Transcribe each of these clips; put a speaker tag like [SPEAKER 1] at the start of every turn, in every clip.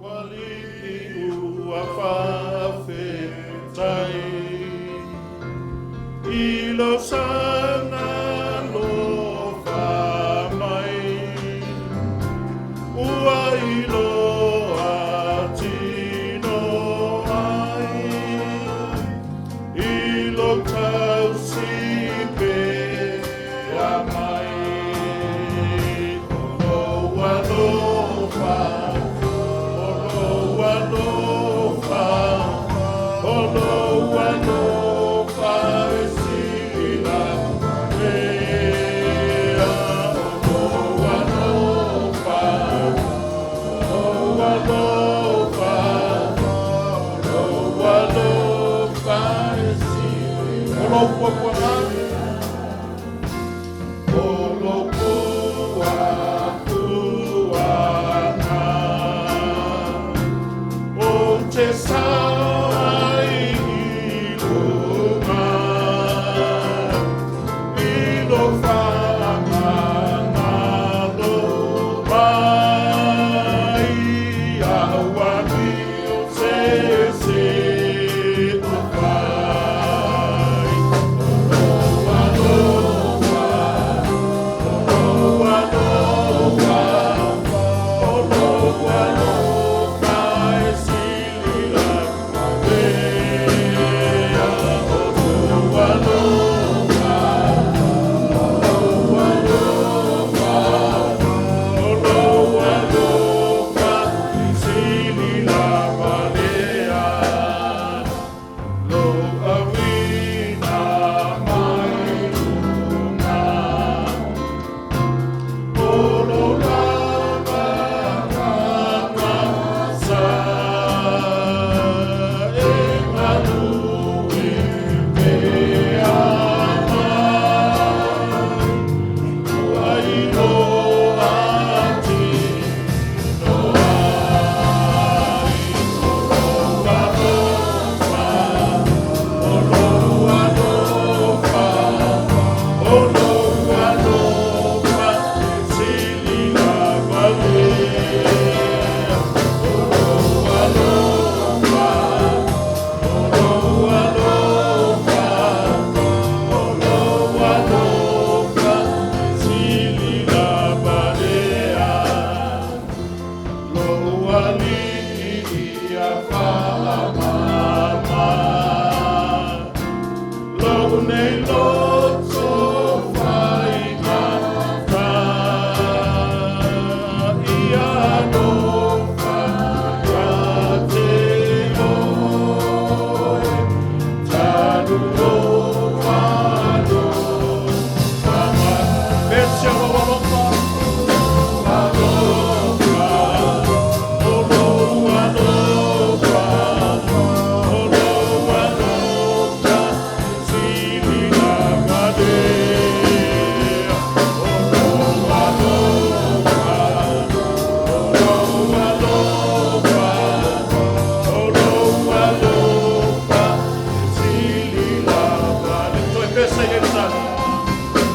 [SPEAKER 1] Alii ua faafetai i lou saga alofa mai, ua iloa tino ai i lou tausi pea mai. O lou alofa, o lou alofa, o lou alofa e sili lava lea. O lou alofa, o lou alofa, o lou alofa e sili. O lou puapuaga, o lou puapuaga, ou te sao ai i luga, i lou faamagalo mai, auali se isi o fai. O lou alofa, o lou alofa, o lou alofa e sili lava lea. O lou alofa, o lou alofa, o lou alofa e sili lava lea. Lou auina mai luga, o lou lava sa e galue pea mai, ua iloa tino ai. O lou alofa, o lou alofa, o lou alofa e sili lava lea. O lou alofa, o lou alofa, o lou alofa e sili lava lea. Lou Alii ia faamama lou nei loto faigata, ia alofa ia te oe, talu lou alofa mai. Pese o lou alofa, alofa, o lou alofa, o lou alofa e sili lava lea. O lou alofa, o lou alofa, o lou alofa e sili lava lea. Toe pese i le tali.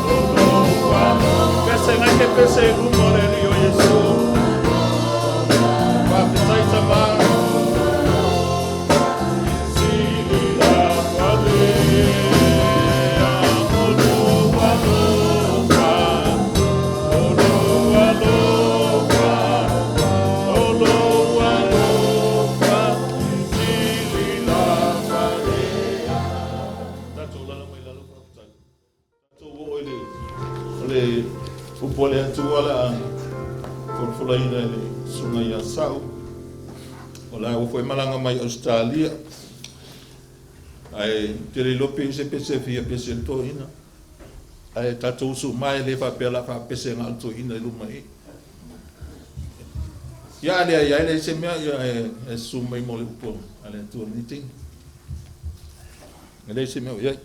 [SPEAKER 1] O lou alofa. Pese ngai te pese i luma o le Alii o Iesu. Faafetai Tama. Sili lava lea. O lou alofa, o lou alofa, o lou alofa e sili lava lea. Tatou lala mai lalo, faafetai. Tatou oo i le o le upu a le Atua le a folafolaina e le susuga ia Sau. O la ua foi malaga mai Ausetalia. Ae te le iloa pe se pese fia pese le toeaina. Ae tatou usu mai le faapea la faapese na o le toeaina i luma i. Ia a lea ia le se mea ia e susu mai mo le upu a le Atua lenei taimi. E le se mea o i ai.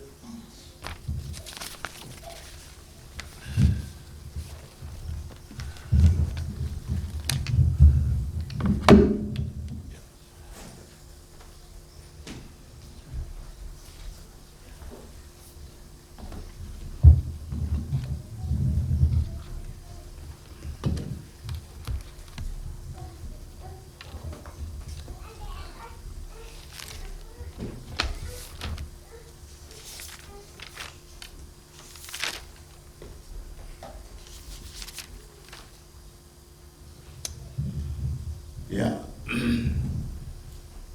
[SPEAKER 2] Ia,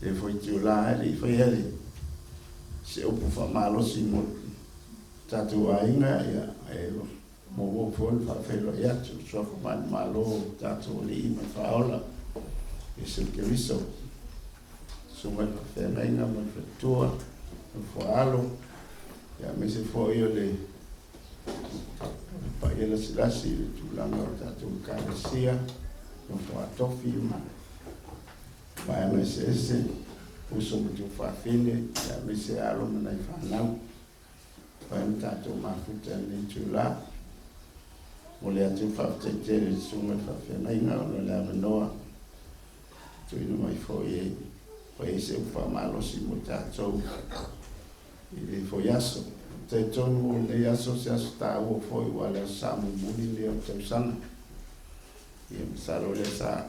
[SPEAKER 2] e foi itulā e le i faia le se upu faamalosi mo tatou aiga, ia, e muamua foi ona faafeiloai atu i le Suafa Manumalo o tatou Alii ma le Faaola, Iesu Keriso, Susuga i le Faafeagaiga ma le Faletua, le Fuaalo, ia, aemaise foi o le paia lasilasi i le tulaga o tatou Ekalesia, nofo a tofi ma vaega eseese, uso ma tuafafine, ia, aemaise alo ma nai fanau. Fai ma tatou mafuta i lenei itulā. Momoli atu le faafetai tele i le Susuga i le Faafeagaiga ona o le avanoa tuuina mai foi e fai ai se upu faamalosi mo tatou i lenei foi aso. Ou te talitonu o lenei aso o se aso taua foi aua o le aso Sa mulimuli lenei o le tausaga. Ia masalo o lea sa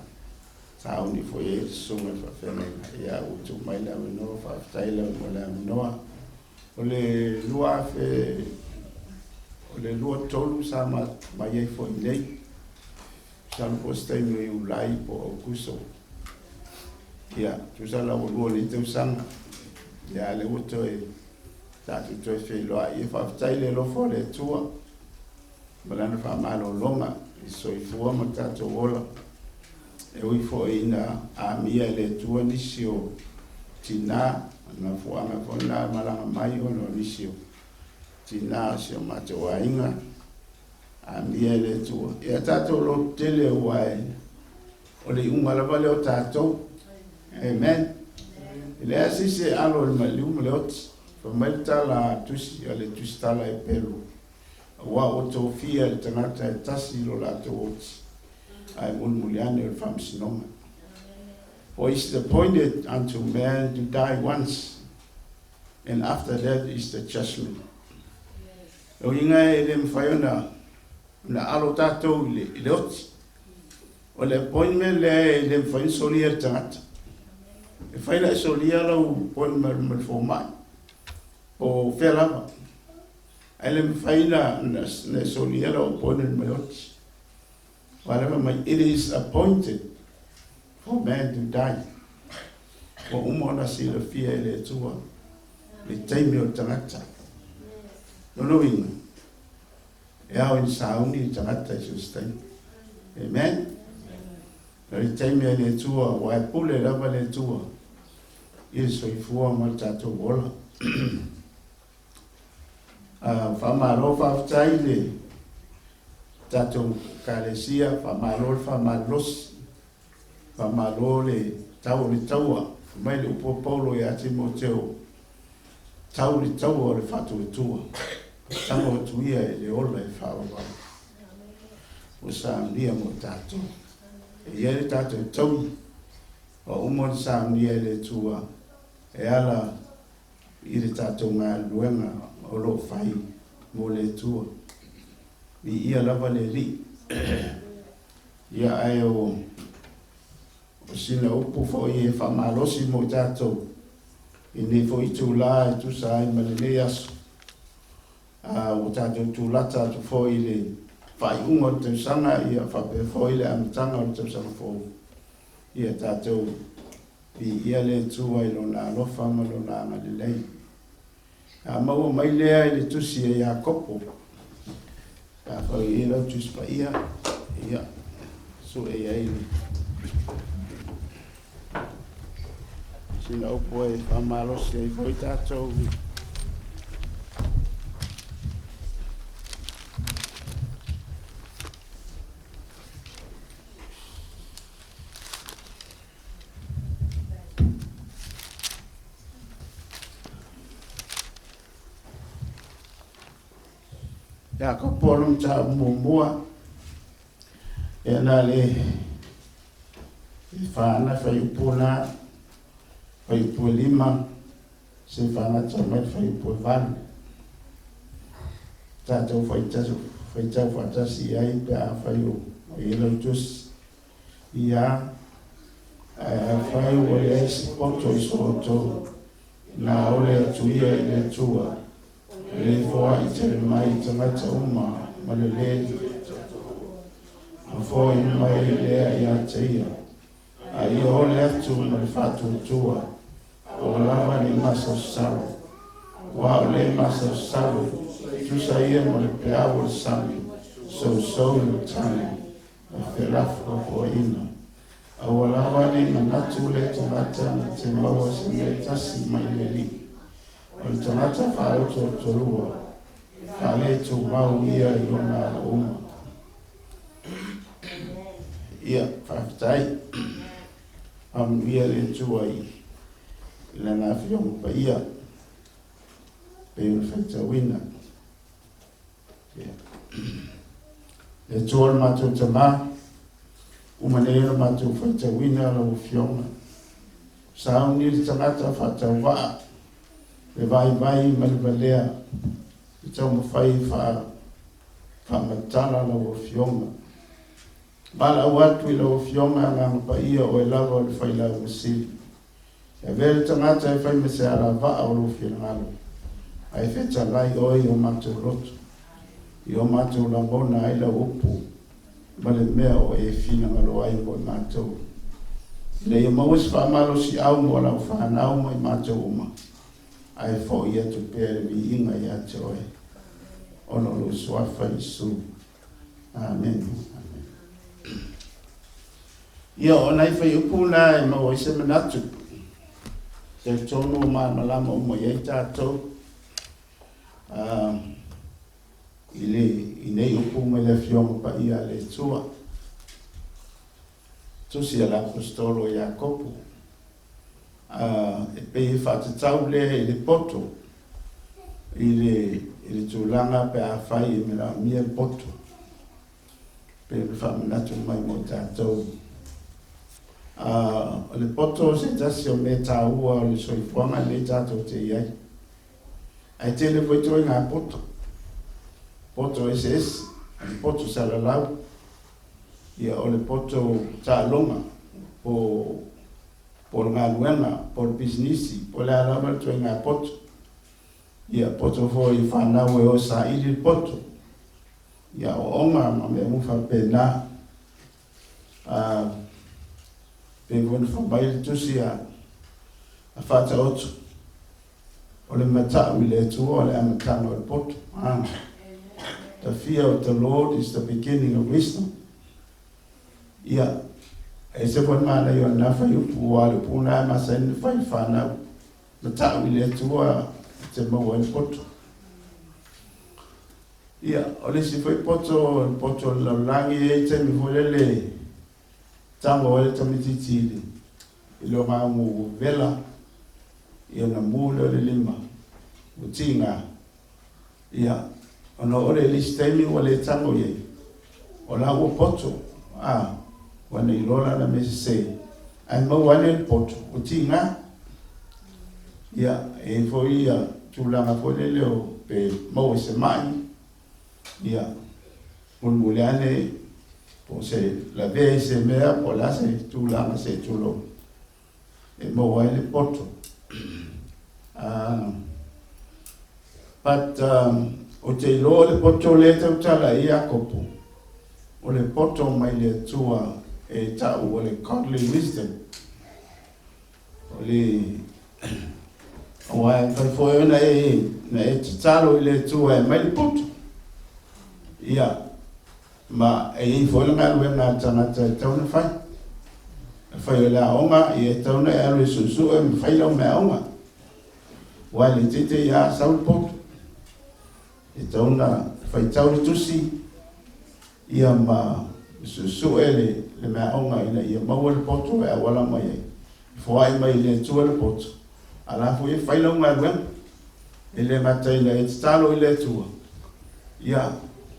[SPEAKER 2] sauni foi ai le Susuga i le Faafeagaiga, ia ua tuu mai le avanoa, faafetai lava mo le avanoa. O le 2000, o le 23 sa mai ai foi nei, masalo po o se taimi o Iulai po o Aokuso. Ia, tusa la ua lua nei tausaga, ia a lea ua toe tatou toe feiloai. Ia faafetai i le alofa o le Atua ma Lana faamalologa i soifua ma le tatou ola. E ui foi ina amia e le Atua nisi o tinā, o le mafuaaga foi lena e malaga mai ona o nisi o tinā o si o matou aiga, amia e le Atua. Ia tatou lototele aua o le iuga lava lea o tatou. Amen. E leai se isi e alo i le maliu ma le oti. Fai mai le tala a Tusi, a le Tusitala e Pelu, aua ua tofia e le tagata e tasi lo latou oti, ae mulimuli ane o le faamasinoga. For it is appointed unto man to die once, and after that is the judgment. O uiga e le mafai ona ona alo tatou i le, i le oti. O le appointment lea e le mafai ona solia e le tagata. E fai la e solia lau appointment ma le fomai, po o fea lava. Ae le mafai na, na, na solia lau appointment ma le oti. Aua lea fai mai, it is appointed for man to die. Ua uma ona silafia e le Atua le taimi o le tagata. Lona uiga, e ao ina sauni le tagata i so o se taimi. Amen. O le taimi a le Atua, aua e pule lava le Atua i le soifua ma le tatou ola. Faamalo faafetai i le tatou Ekalesia, faamalo le faamalolosi, faamalo le tau o le taua. Fai mai le upu a Paulo ia Timoteo, tau le taua o le faatuatua, tago atu ia i le ola e faavavau. Ua saunia mo tatou. E i ai le tatou taui, ua uma ona saunia e le Atua e ala i le tatou galuega o lo o fai mo le Atua. Viia lava le Alii. Ia ae o sina upu foi e faamalosi mo i tatou i lenei foi itulā e tusa ai ma lenei aso. A ua tatou tulata atu foi i le faaiuga o le tausaga, ia faapea foi le amataga o le tausaga fou. Ia tatou Viia le Atua i Lona alofa ma Lona agalelei. A maua mai lea i le tusi a Iakopo. Pe afai e i ai lau Tusi Paia, ia, sue i ai le sina upu e faamalosi ai foi tatou. Iakopo le mataupu muamua, ia na le faana fuaiupu na, fuaiupu e 5, se faagata mai le fuaiupu e 8. Tatou faitau faatasi i ai pe afai o i ai lau tusi. Ia, ae afai ua leai se poto i so outou, na ole atu ia i le Atua, e le foai tele mai i tagata uma ma le lē ma foai mai lea ia te ia. A A ia ole atu ma le faatuatua aua lava ne i masalosalo, aua o le masalosalo e tusa ia ma le peau o le sami, sousou i le matagi ma felafoafoaina. Aua lava ne i manatu lea tagata na te maua se mea e tasi mai le Alii. O le tagata faaototolua, e faaletumau ia i ona ala uma. Ia, faafetai. Faamanuia le Atua i Lana Afioga Paia, pei ona faitauina. Ia. Le Atua le matou Tamā, uma nei ona matou faitauina lau Afioga. Sauni le tagata faatauvaa, le vaivai ma le valea, e taumafai e faamatala lau Afioga. Valaau atu i lau Afioga Agaga Paia, oe lava o le Failauga Sili. E avea le tagata e fai ma se alavaa o lou finagalo, ae fetalai oe i o matou loto, i o matou lagona ai lau upu ma le mea o e finagalo ai mo i matou. Ina ia maua se faamalosiau mo lau fanau ma i matou uma, ae foi atu pea le viiga ia te oe, ona o lou suafa Iesu. Amene. Ia, o nai fuaiupu na e maua ai se manatu. Talitonu ua malamalama uma i ai tatou i le i nei upu mai le Afioga Paia a le Atua. Tusi a le Aposetolo o Iakopo. E pei e faatatau lea i le poto, i le, i le tulaga pe afai e manaomia le poto. Pei ona faamanatu mai mo tatou. O le poto o se tasi o mea taua o le soifuaga lenei tatou te i ai. Ae tele foi ituaiga poto, poto eseese, o le poto salalau, ia o le poto taaloga, po o le galuega, po o le pisinisi, po o le a lava le ituaiga poto. Ia poto foi i fanau e o e saili le poto, i aoaoga ma mea uma faapena. Pei foi ona fai mai le tusi a Faataoto, o le matau i le Atua o le amataga o le poto. The fear of the Lord is the beginning of wisdom. Ia, e ese foi le manaia o lena fuaiupu, aua o le upu lena e masani ona fai i fanau. Matau i le Atua e te maua ai le poto. Ia, o le isi foi poto, o le poto o le lalolagi, e i ai taimi foi lele e tago ai le tamaitiiti i le i lona amu vela, ia ona mu lea o le lima, ua tiga. Ia, ona oo lea i le isi taimi ua le tago i ai, o la ua poto, a, ua na iloa lana mea sese, ae maua ane le poto, ua tiga. Ia, e i ai foi ia tulaga foi lele o pe maua i se mai, ia, mulimuli ane po o se lavea i se mea po o le a se tulaga se i tulou e maua ai le poto. But ou te iloa le poto lea e tautala ai Iakopo, o le poto mai le Atua e tau o le godly wisdom. O le aua e mafai foi ona e na e tatalo i le Atua e aumai le poto. Ia, ma e i ai foi le galuega a le tagata e tatau ona fai. E fai o le aoga, ia e tatau ona e alu e suesue ma fai lau meaaoga. Aua e le teitei lava sau le poto. E tatau ona faitau le tusi, ia ma suesue le meaaoga ina ia maua le poto e auala mai ai. E foai mai i le Atua le poto, a o la foi e fai lau galuega. E le gata ina e tatalo i le Atua, ia,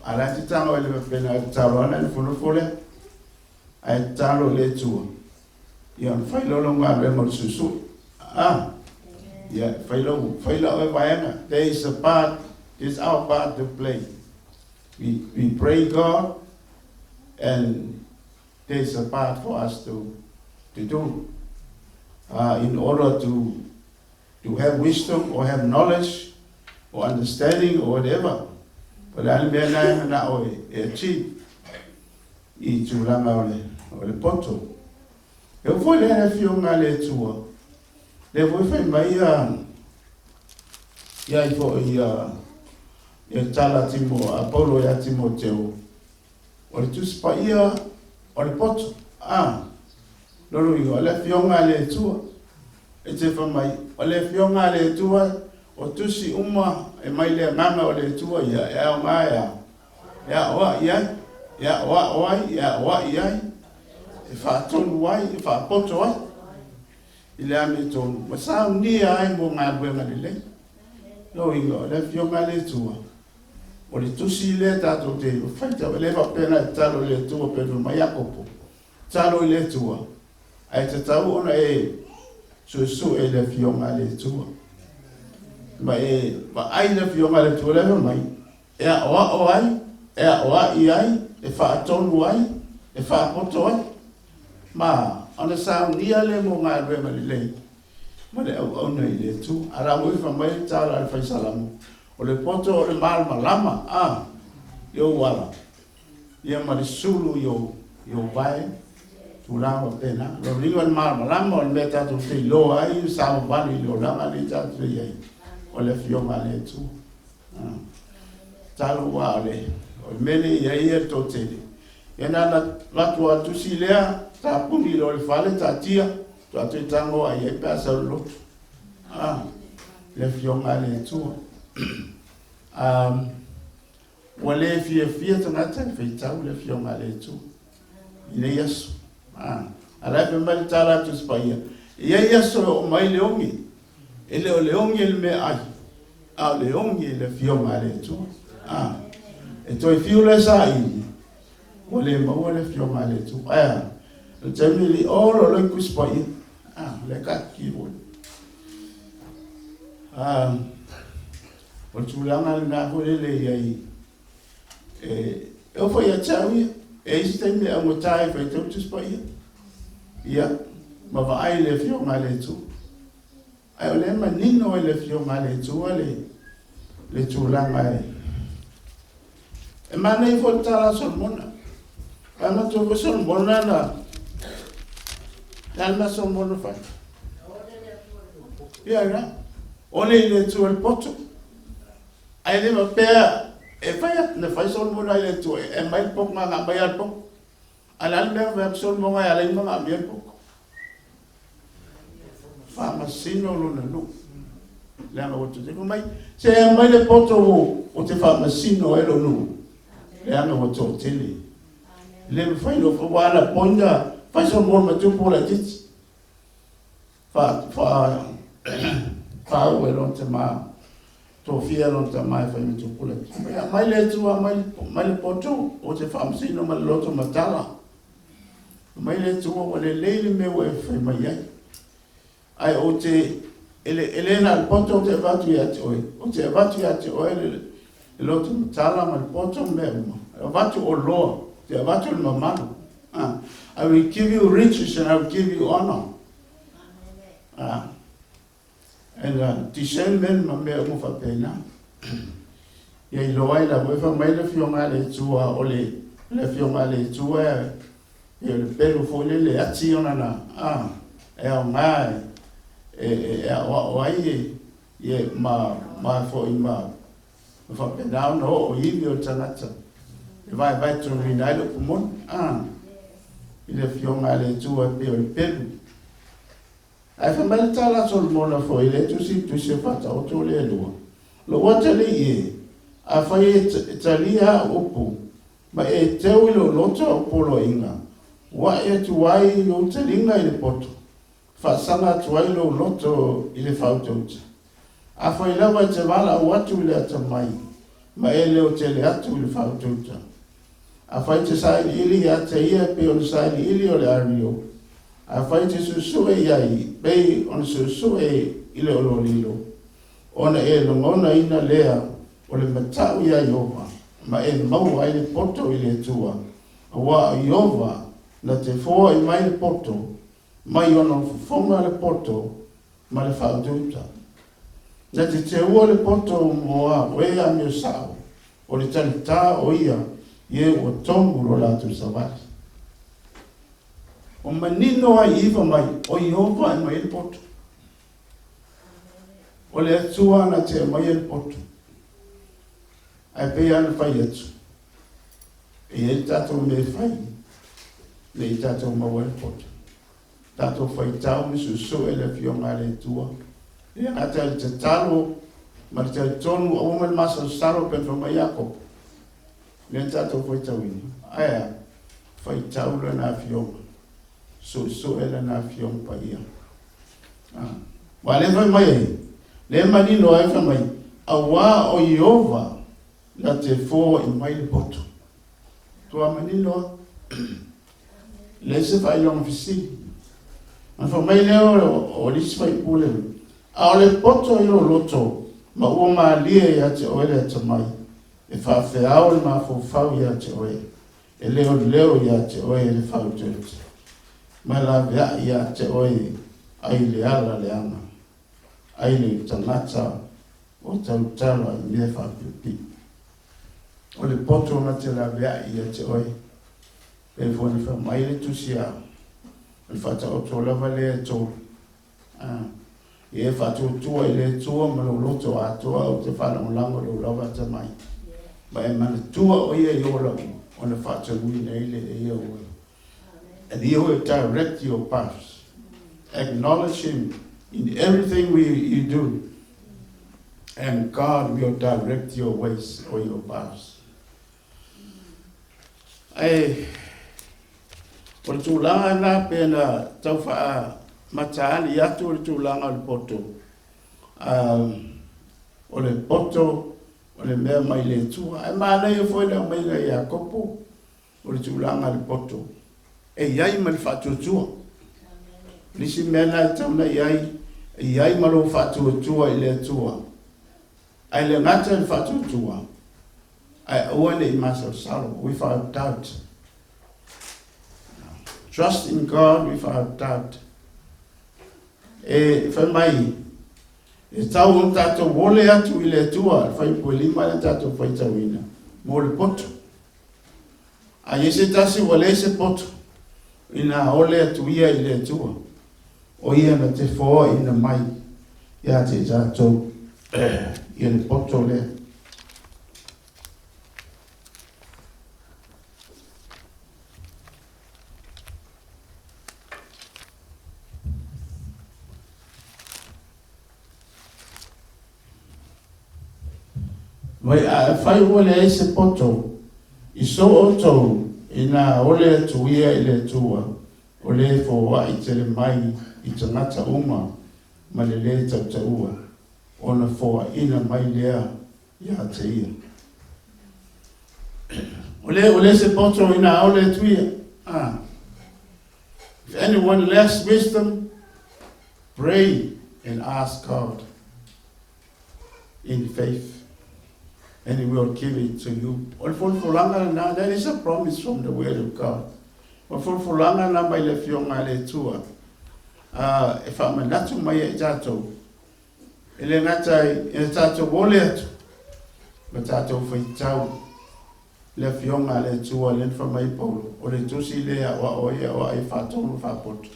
[SPEAKER 2] a o la e te tago i le faapena e tatalo lava ona e nofonofo lea, ae tatalo i le Atua, ia ona fai lea o lau galuega o le suesue. A, ia, fai lau, fai lau vaega. There is a part, it's our part to play. We pray God and there is a part for us to do in order to have wisdom or have knowledge or understanding or whatever. O le a le mea lena e manao e achieve i tulaga o le poto. E oo foi lea i le Afioga a le Atua, lea foi fai mai ia ia ai foi ia ia tala a Timo a Paulo ia Timoteo, o le Tusi Paia o le poto. A lona uiga o le Afioga a le Atua. E te fai mai, o le Afioga a le Atua, o tusi uma e mai le Agaga o le Atua ia, e aoga e a? E aoai ai, e aoao ai, e aoai ai, e faatonu ai, e faapoto ai i le amiotonu, ma saunia ai mo galuega lelei. Lona uiga, o le Afioga a le Atua, o le tusi lea tatou te faitau, e le faapea na e tatalo i le Atua pei ona fai mai Iakopo, tatalo i le Atua, ae tatau ona e suesue i le Afioga a le Atua. Ma e vaai i le Afioga a le Atua lea fai mai, e aoao ai, e aoai ai, e faatonu ai, e faapoto ai. Ma ona saunia lea mo galuega lelei ma le auauna i le Atua. A la foi fai mai le tala a le Fai Salamo, o le poto o le malamalama a i ou ala, ia ma le sulu i ou, i ou vae, tulaga faapena. Lona uiga o le malamalama o le mea tatou te iloa ai, savavali i le olaga lea tatou te i ai, o le Afioga a le Atua. Talo aua o le o le mea lea e i ai le toatele, ia na ona avatu lava tusi lea, tapuni loa i le fale, taatia, faatoa toe tago lava i ai pe a sau i le lotu. A, le Afioga a le Atua. Ua le fiafia tagata e faitau le Afioga a le Atua i nei aso. A, a la e fai mai le tala a Tusi Paia, e i ai aso e oo mai le oge, E le o le oge le meaai, a o le oge le Afioga a le Atua. A, e toe fiu la e saili, ua le maua le Afioga a le Atua. Ae a? O le taimi le olo loa i Tusi Paia. A, le kaki foi. A, o le tulaga lena foi lele i ai, e, e oo foi ia te au ia, e i ai se taimi e augata ai e faitau Tusi Paia. Ia, ma vaai i le Afioga a le Atua. Ae o lea e manino ai le Afioga a le Atua le, le tulaga e, e manaia foi le tala a Solomona. A matou foi Solomona na, le a le mea Solomona fai? Ia la, ole i le Atua le poto. Ae le faapea e fai atu, na fai Solomona i le Atua, e aumai le poto, na aumai lava le poto. Ae o le a le mea na fai atu Solomona e ala ai ona manaomia le poto? Faamasino lona nuu. Leaga ua toatele mai, se aumai le poto ou te faamasino ai lou nuu. Leaga ua toatele. E le mafai ona aua na poina fai Solomona ma tupu laitiiti. Fa fa faauu e lona tama tofia lona tama e fai ma tupu laitiiti. Ia aumai le Atua aumai mai le poto ou te faamasino ma le loto matala. Mai le Atua ua lelei le mea ua e fai mai ai. Ae ou te, e le, e le na o le poto ou te avatu ia te oe, ou te avatu ia te oe le, le loto matala ma le poto ma mea uma. E avatu oloa, ou te avatu le mamalu. Ah, I will give you riches and I will give you honor. Ah, and discernment ma mea uma faapena. Ia iloa ai lava, e fai mai le Afioga a le Atua, o le, le Afioga a le Atua e, e o le pelu foi lele e ati ona na, a, e aoga e, e, e aoao ai e, e, ma, ma foi ma, ma faapena ona oo i ivi o le tagata e vaevae tonuina ai le upu moni, a, i le Afioga a le Atua e pei o le pelu. Ae fai mai le tala a Solomona foi, le tusi tusi o Faataoto le Alua, Lou atalii e, afai e talia au upu, ma e teu i lou loto au poloaiga, ua ae atu ai lou taliga i le poto, faasaga atu ai lou loto i le faautauta. Afai lava e te valaau atu i le atamai, ma e leotele atu i le faautauta. Afai e te sailiili ia te ia e pei o le sailiili o le ario, afai e te suesue i ai pei ona suesue i le oloalilo, ona e lagonaina lea o le matau iā Ieova, ma e maua ai le poto i le Atua, aua o Ieova na te foai mai le poto, mai ona fofoga le poto ma le faautauta. Na te teua le poto mo oe amio sao, O le talitā o ia i e ua tomu lo latou savali. Ua manino ai i i fai mai, o Ieova e aumai ai le poto. O le Atua na te aumaia le poto. Ae pei lava ona fai atu, e i ai le tatou mea e fai ina ia tatou maua ai le poto. Tatou faitau ma suesue le Afioga a le Atua. E le gata i le tatalo ma le talitonu, aua ma le masalosalo pei ona fai mai Iakopo, lea na tatou faitauina. Ae a? Faitau Lana Afioga, suesue Lana Afioga Paia. Aua lea fai mai ai, lea e manino ai fai mai, auā o Ieova na te foai mai le poto. Tua manino lava. Leai se faailoga fesili. Ona fai mai lea o le isi faipule, a o le poto i lou loto ma ua malie ia te oe le atamai, e faafeao le mafaufau ia te oe, e leoleo ia te oe le faautaute, ma e laveai ia te oe ai le ala leaga, ai le tagata o tautala i mea faapiopio. O le poto na te laveai ia te oe, pei foi ona fai mai le tusi a o le faataoto lava lea e tolu. Ia e faatuatua i le Atua ma lou loto atoa ou te faalagolago i lou lava atamai, ma e manatua o ia i ola uma ona faatonuina ai le e ia oe. And he will direct your paths. Acknowledge him in everything you do, and God will direct your ways or your paths. Ae o le tulaga lena pe na tau faamataali atu le tulaga o le poto. O le poto o le mea mai le Atua. Ae manaia foi le aumaiga i Iakopo o le tulaga o le poto. E i ai ma le faatuatua. O le isi mea lena e tatau ona i ai, e i ai ma lou faatuatua i le Atua. Ae le gata i le faatuatua, ae aua ne i masalosalo, without doubt. Trust in God without doubt. E fai mai, e tau ona tatou ole atu i le Atua, le fuaiupu e 5 lea tatou faitauina, mo le poto. A i ai se tasi ua leai se poto, ina ole atu ia i le Atua, o ia na te foaina mai ia te tatou ia le poto lea. Mai afai ua leai se poto i so outou ina ole atu ia i le Atua, o le foai tele mai i tagata uma ma le lē tautaua, ona foaina mai lea ia te ia. O le ua leai se poto ina ole atu ia. Ah. If anyone lacks wisdom, pray and ask God in faith, and He will give it to you. O le folafolaga lena, that is a promise from the word of God. O le folafolaga lena mai le Afioga a le Atua, e faamanatu mai ai tatou, e le gata i tatou ole atu, ma tatou faitau le Afioga a le Atua lea na fai mai ai Paulo, o le tusi lea e aoao ai e aoao ai e faatonu faapoto,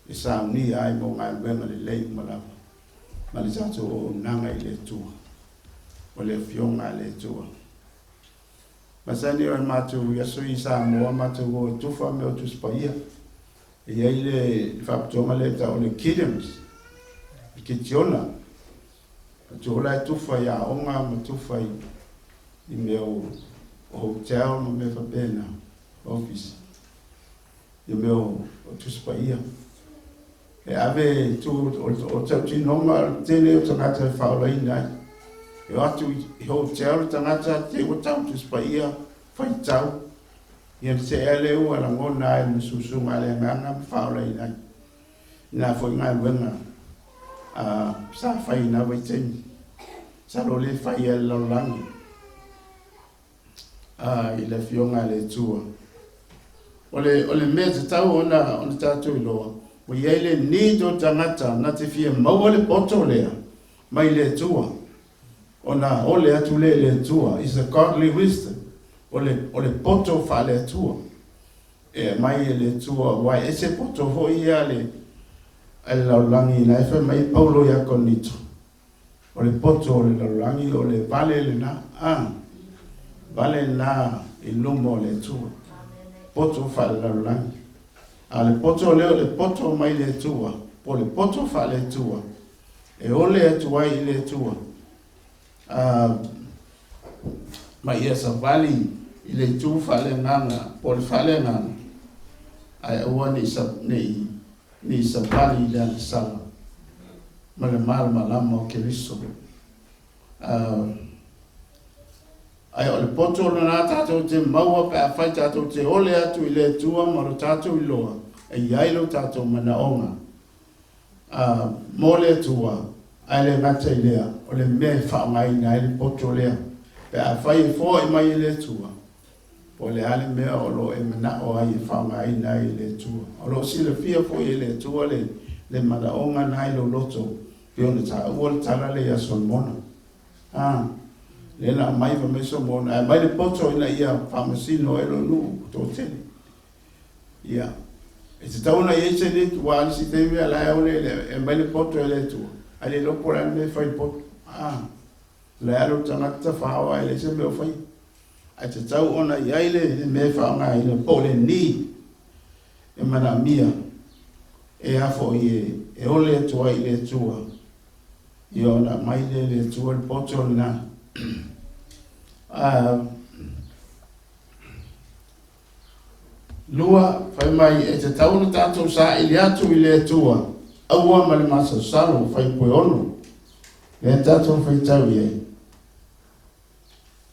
[SPEAKER 2] e saunia ai mo galuega lelei uma lava, ma le tatou auaunaga i le Atua, o le Afioga a le Atua. Masani o le matou i aso i Samoa, matou o e tufa mea o Tusi Paia. E i ai le faapitoga lea e tau o le Gideons, le Kitiona. Atu o la e tufa i aoga ma tufa i mea o hotel ma mea faapena, office, i mea o Tusi Paia. E ave i tu o tautinoga o le tele o tagata e faaolaina ai. E o atu i hotel le tagata te ua tau Tusi Paia, faitau, ia na tea lea ua lagona ai ma susuga a le agaga ma faaolaina ai. I na foi galuega sa fai i na vaitaimi, masalo o lea e fai lava e le lalolagi i le Afioga a le Atua. O le, o le mea tatau ona, ona tatou iloa, ua i ai le need o tagata na te fia maua le poto lea mai le Atua, ona ole atu lea i le Atua, is a godly wisdom, o le, o le poto faale-Atua. e aumai e le Atua, aua e ese poto foi ia a le a le lalolagi, na e fai mai Paulo ia Korinito, o le poto o le lalolagi o le vale lena, a vale lena i luma o le Atua, poto faale-lalolagi. A o le poto lea o le poto mai le Atua, po o le poto faale-Atua, e ole atu ai i le Atua, a ma ia savali i le itu faaleagaga po o le faaleagaga, ae aua ne i ne i savali i le agasala ma le malamalama o Keriso. Ae o le poto lena tatou te maua pe afai tatou te ole atu i le Atua ma lo tatou iloa e i ai lo tatou manaoga mo le Atua, ae le gata i lea, o le mea e faaaogaina ai le poto lea pe afai e foai mai e le Atua, po o le a le mea o lo o e manao ai e faaaogaina ai e le Atua. O lo o silafia foi e le Atua le, le manaoga na i lou loto, pei ona taua le tala lea ia Solomona. A, lea na aumai fai mai Solomona, ae aumai le poto ina ia faamasino ai lou nuu toatele. Ia, e tatau ona i ai se need, aua o le isi taimi o la e ole e aumai le poto e le Atua, ae le iloa po o le a le mea e fai i le poto. A, o la e alu le tagata tafao ae leai se mea o faia. Ae tatau ona i ai le mea e faaaogaina po o le need e manaomia e a foi e ole atu ai i le Atua. Ia ona aumai lea e le Atua le poto lena. Lua, fai mai e tatau ona tatou saili atu i le Atua, aua ma le masalosalo, Fuaiupu e 6, lea tatou faitau i ai.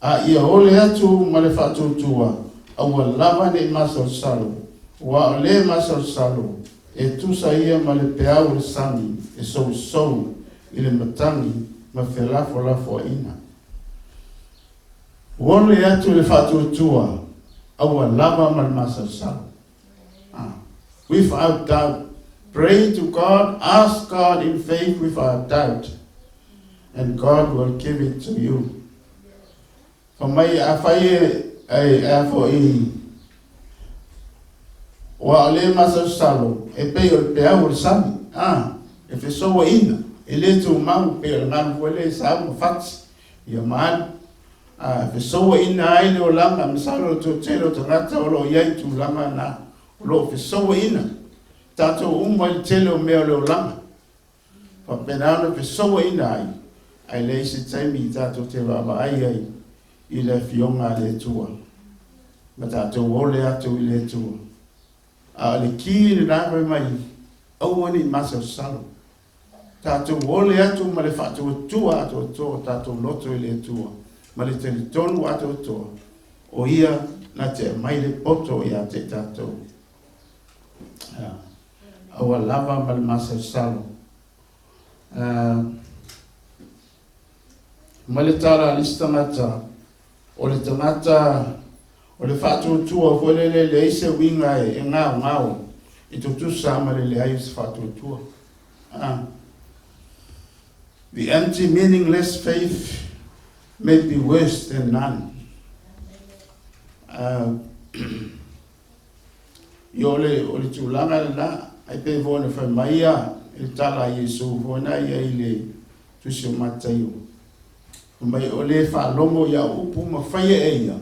[SPEAKER 2] A ia ole atu ma le faatuatua, aua lava ne i masalosalo, aua o le masalosalo, e tusa ia ma le peau o le sami e sousou i le matagi ma felafolafoaiga. Ole atu le faatuatua, aua lava ma le masalosalo. Ah. Without doubt. Pray to God, ask God in faith without doubt, and God will give it to you. Fa mai afai e e a foʻi aua o le masalosalo e pei o le peau o le sami, a e fesouaina, e le tumau pei o le galu foi lea e sau ma fati ia ma alu. A fesouaina ai le olaga, masalo o le toatele o tagata o lo o i ai i tulaga na, o lo o fesouaina tatou uma i le tele o mea o le olaga. Faapena ona fesouaina ai, ae leai se taimi tatou te vaavaai ai i le Afioga a le Atua, ma tatou ole atu i le Atua. A o le ki lena fai mai, aua ne i masalosalo. Tatou ole atu ma le faatuatua atoatoa o tatou loto i le Atua, ma le talitonu atoatoa, o Ia na te aumai le poto ia te i tatou. Aua lava ma le masalosalo. Mai le tala a le isi tagata, o le tagata o le faatuatua foi lele e leai se uiga e gaogao e tutusa ma le leai o se faatuatua. The empty meaningless faith may be worse than none. Ia o le, o le tulaga lena, ai pei foi ona fai mai ia i le tala a Iesu foi na ia i le Tusi o Mataio. Fai mai o le faalogo i au upu ma faia e ia,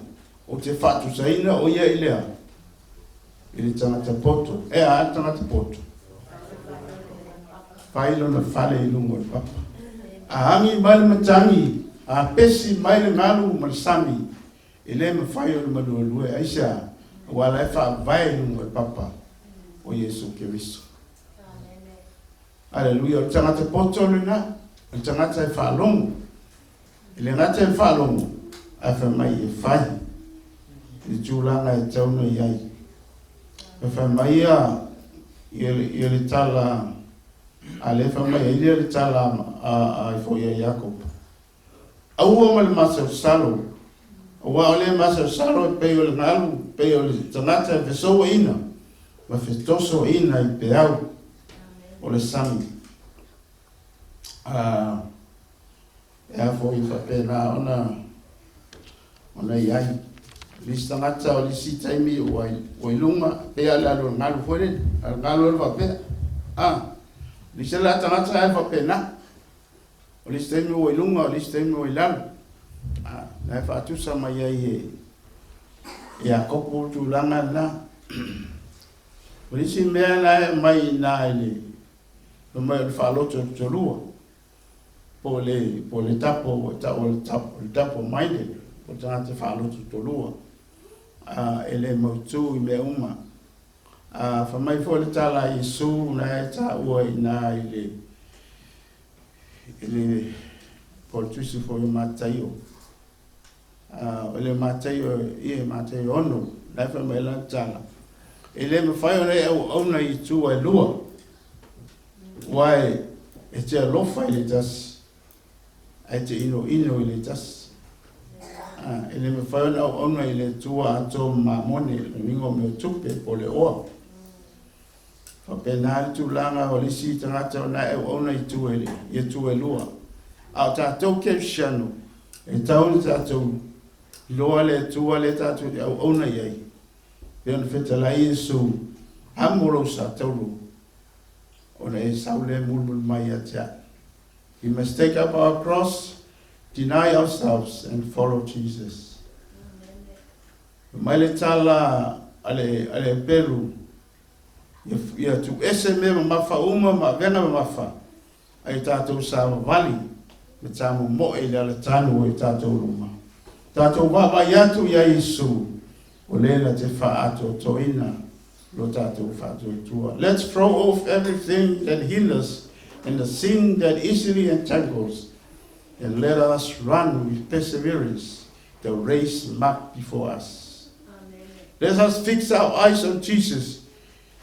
[SPEAKER 2] ou te faatusaina o ia i le a? I le tagata poto. E a le tagata poto? Fai lona fale i luga o le papa. A agi mai le matagi, a pesi mai le galu ma le sami, E le mafai ona maluelue, aisea? Aua la e faavae i luga o le papa o Iesu Keriso. Aleluia! O le tagata poto lena, o le tagata e faalogo. E le gata e faalogo, ae fai mai e fai i le tulaga e tatau ona i ai. E fai mai ia ia le tala a lea fai mai ai lea le tala a foi a Iakopo. Aua ma le masalosalo, aua o le masalosalo e pei o le galu, pei o le tagata e fesouaina ma fetosoaina i peau o le sami. A, e a foi faapena ona, ona i ai. Le isi tagata o le isi taimi ua i luga, pei lava o le alu o le galu foi lele, a o le galu e alu faapea, a. O le isi la tagata e alu faapena. O le isi taimi ua i luga, o le isi taimi ua i lalo. A, na e faatusa mai ai e Iakopo le tulaga lena. O le isi mea la e aumai i ina i le, fai mai o le faalototolua, po o le, po o le tapo ua tau o le tapo, le double minded, po o le tagata faalototolua, a, e le mautu i mea uma. A, fai mai foi le tala a Iesu na e taua i ina i le, i le, po o le tusi foi o Mataio, a, o le Mataio, ia, Mataio 6, la e fai mai lana tala, e le mafai ona e auauna i itu e lua, aua e te alofa i le tasi, ae te inoino i le tasi. A, e le mafai ona auauna i le Atua atoa ma mamone, le uiga o mea o tupe po o le oa. Faapena le tulaga o le isi tagata o na e auauna i itu e, i Atua e lua. A o tatou Kerisiano, e tatau ona tatou iloa le Atua lea tatou te auauna i ai. Pei ona fetalai Iesu, amo lou sa taulu, ona e sau lea e mulimuli mai ia te au. We must take up our cross, deny ourselves and follow Jesus. Fai mai le tala a le, a le Peru, ia, ia tuuese mea mamafa uma ma avega mamafa, ai tatou savavali ma tamomoe i le alatanu o i tatou luma. Tatou vaavaai atu iā Iesu, o le na te faaatoatoina lo tatou faatuatua. Let's throw off everything that hinders and the sin that easily entangles, and let us run with perseverance the race marked before us. Let us fix our eyes on Jesus,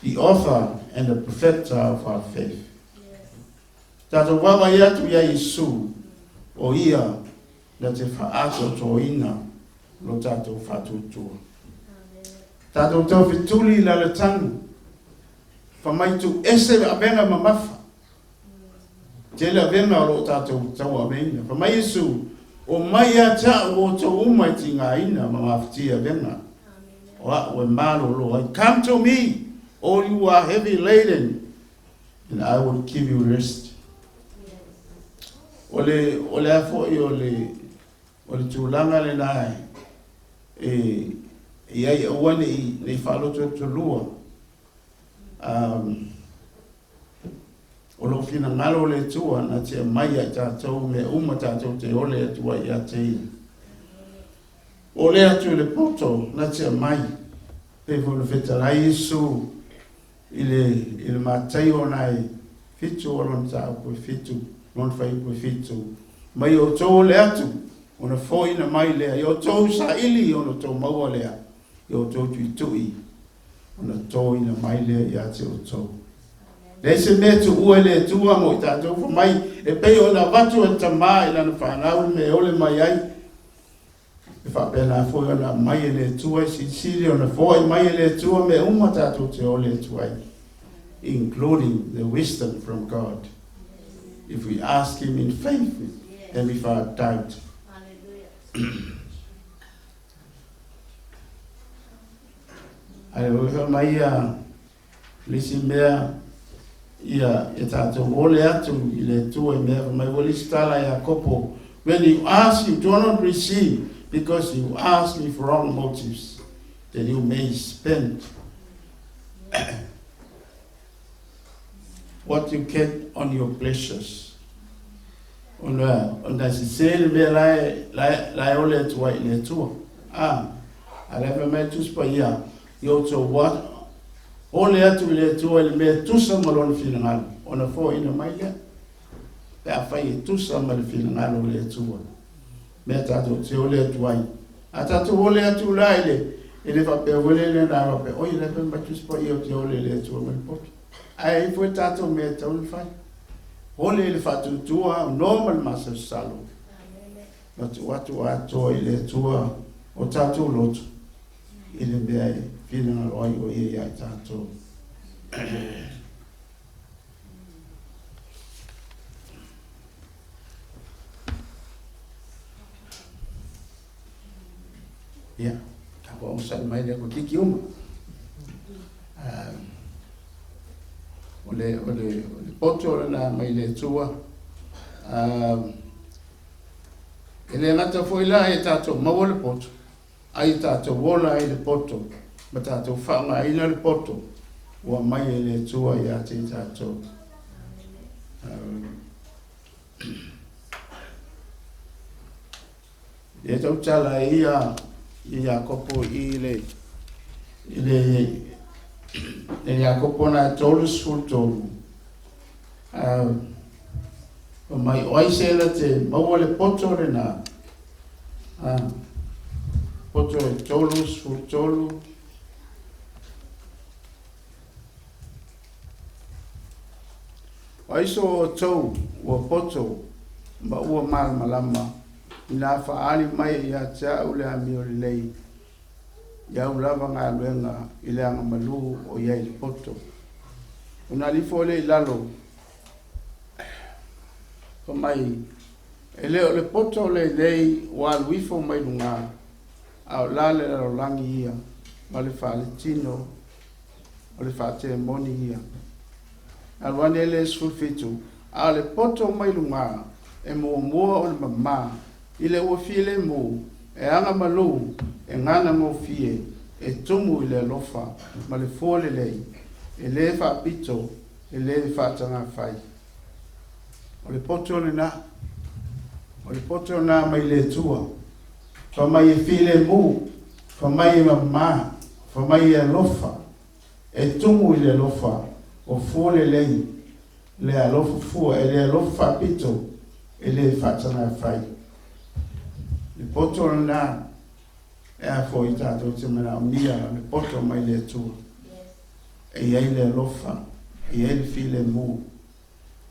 [SPEAKER 2] the author and the perfecter of our faith. Tatou vaavaai atu iā Iesu, o ia na te faaatoatoaina lo tatou faatuatua. Tatou taufetuli i le alatanu, fa mai tuuese le avega mamafa. Tele avega o lo o tatou tauaveina. Fa mai Iesu, O mai ia te a'u outou uma e tigaina ma mafatia avega, o a'u e malolo ai. Come to me, all you who are heavy laden, and I will give you rest. O le, o le a foi o le, o le tulaga lena e, e i ai aua ne i, ne i faalotolotolua. Um, o lou finagalo o le Atua na te aumai ia i tatou mea uma tatou te ole atu ai ia te ia. O le atu i le poto na te aumai, pei foi ona fetalai Iesu i le, i le Mataio ona e fitu o lona mataupu e fitu, lona fuaiupu e fitu, mai outou ole atu, ona foina mai lea, i outou saili ona outou maua lea, i outou tuitui, ona toina mai lea ia te outou. Leai se mea e tuua i le Atua mo i tatou, fai mai, e pei ona avatu e le Tama i lana fanau le mea e ole mai ai, E faapena foi ona aumai e le Atua e silisili ona foai mai e le Atua mea uma tatou te ole atu ai, including the wisdom from God, if we ask Him in faith and without doubt. Ae mai ia le isi mea ia e tatou ole atu i le Atua i mea fai mai ua le isi tala ia Iakopo, When you ask you do not receive because you ask with wrong motives that you may spend what you get on your pleasures. Ona, ona sese le mea la e, la e, la e ole atu ai i le Atua. Ah, a le fai mai Tusi Paia, i outou ole atu i le Atua i le mea e tusa ma lona finagalo, ona foaina mai lea, pe afai e tusa ma le finagalo o le Atua, mea tatou te ole atu ai. A tatou ole atu la i le, e le faapea foi le lena faapea, oi, le fai mai Tusi Paia ou te ole i le Atua ma le poto. Ae i ai foi tatou mea e tatau ona fai. Ole i le faatuatua, no ma le masalosalo. Ma tuu atu atoa i le Atua o tatou loto i le mea e finagalo ai o ia iā i tatou. Ia. Ua onosai mai le kiki uma. O le, o le, o le poto lena mai le Atua. E le gata foi la ia tatou maua le poto, a ia tatou ola ai le poto, ma tatou faaaogaina le poto ua aumai e le Atua ia te i tatou. E tautala ai ia Iakopo i le i le le Iakopo na 33 fai mai o ai se na te maua le poto lena poto e 33 O ai so outou ua poto ma ua malamalama, inā faaali mai ia te au le amio lelei i au lava galuega i le agamalu o i ai le poto. Ona alu ifo lea i lalo, fai mai, E le o le poto lenei ua alu ifo mai luga, a o la le lalolagi ia, ma le faaletino o le faatemoni ia. Alu ane le 17, a o le poto mai luga, e muamua o le mama, i le ua filemu, e agamalu, e ganagofie, e tumu i le alofa ma le fua lelei, e le faapito, e le faatagafai. O le poto lena, o le poto lena mai le Atua. Fai mai e filemu, fai mai e mama, fai mai e alofa, e tumu i le alofa, o fua lelei, le alofa fua, e le alofa faapito, e le faatagafai. Le poto lena e a foi tatou te manaomia le poto mai le Atua. E i ai le alofa, e i ai le filemu,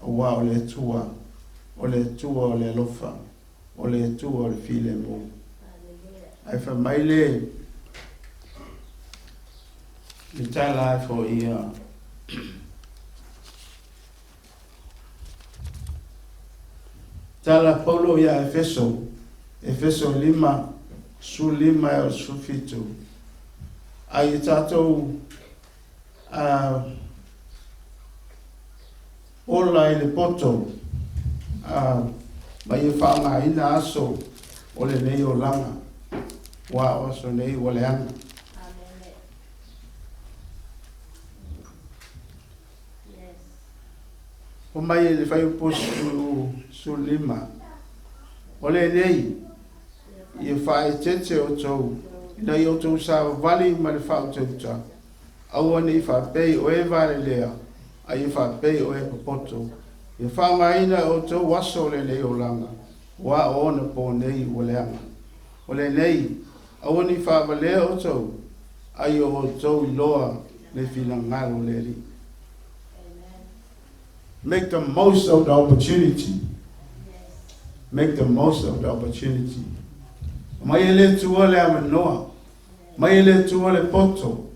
[SPEAKER 2] aua o le Atua, o le Atua o le alofa, o le Atua o le filemu. Ae fai mai le le tala ai foi ia tala Paulo ia Efeso, Efeso 5, 15 e o 17. Ai e tatou ola i le poto ma ia faaaogaina aso o lenei olaga, aua o aso nei ua leaga. Fai mai i le fuaiupu 15, O lenei, ia faaeteete outou, ina ia outou savavali ma le faautauta, Aua ne i faapei o e valelea, a ia faapei o e popoto. Ia faaaogaina e outou aso o lenei olaga, aua o ona po nei ua leaga. O lenei, aua ne i faavalea outou, a ia outou iloa le finagalo o le Alii. Make the most of the opportunity. Make the most of the opportunity. Mai e le Atua le avanoa. Mai e le Atua le poto.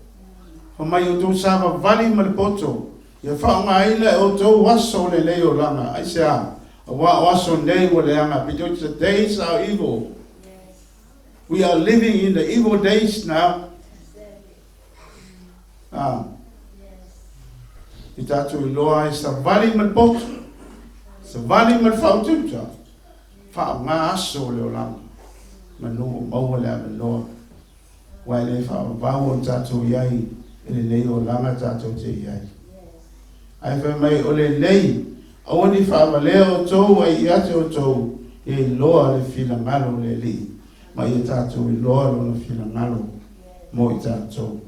[SPEAKER 2] Fai mai outou savavali ma le poto, ia faaaogaina e outou aso o lenei olaga. Aisea? Aua o aso nei ua leaga, because the days are evil. We are living in the evil days now. Ah. I tatou iloa ai savali ma le poto, savali ma le faautauta, Faaaoga aso o le olaga, manu o maua le avanoa, aua e le faavavau o tatou i ai i lenei olaga tatou te i ai. Ae fai mai, o lenei, aua ne i faavalea outou ai ia te outou, ia iloa le finagalo o le Alii, ma ia tatou iloa Lona finagalo mo i tatou.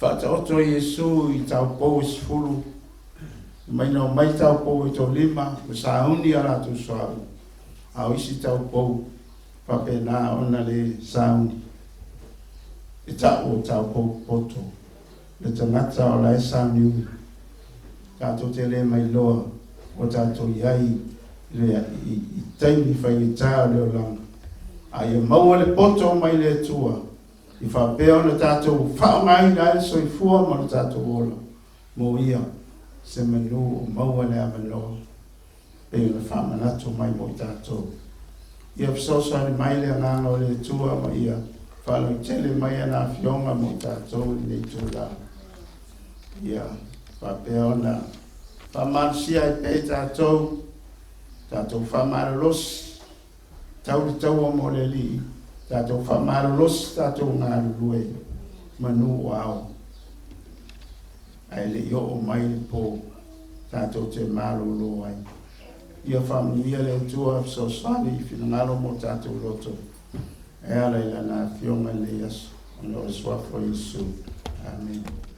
[SPEAKER 2] Faataoto e Iesu i taupou e 10, mai na omai taupou e toalima, ua sauni a latou suauu, a o isi taupou faapena ona le sauni. E ta'u o taupou poto, le tagata o la e sauniuni. Tatou te le mailoa ua tatou i ai i le i taimi faigata o le olaga, a ia maua le poto mai le Atua i faapea ona tatou faaaogaina ai le soifua ma lo tatou ola mo ia se manu o maua le avanoa. pei ona faamanatu mai mo i tatou. Ia fesoasoani mai le Agaga o le Atua ma ia faalautele mai ana Afioga mo i tatou i lenei itula. Ia faapea ona faamalosia ai pea i tatou, tatou faamalolosi, tau le taua mo le Alii, tatou faamalolosi tatou galulue manu o ao, ae le i oo mai le po tatou te malolo ai. Ia faamanuia le Atua fesoasoani i finagalo mo tatou loto e ala i Lana Afioga i lenei aso, ona o le Suafa o Iesu. Amene.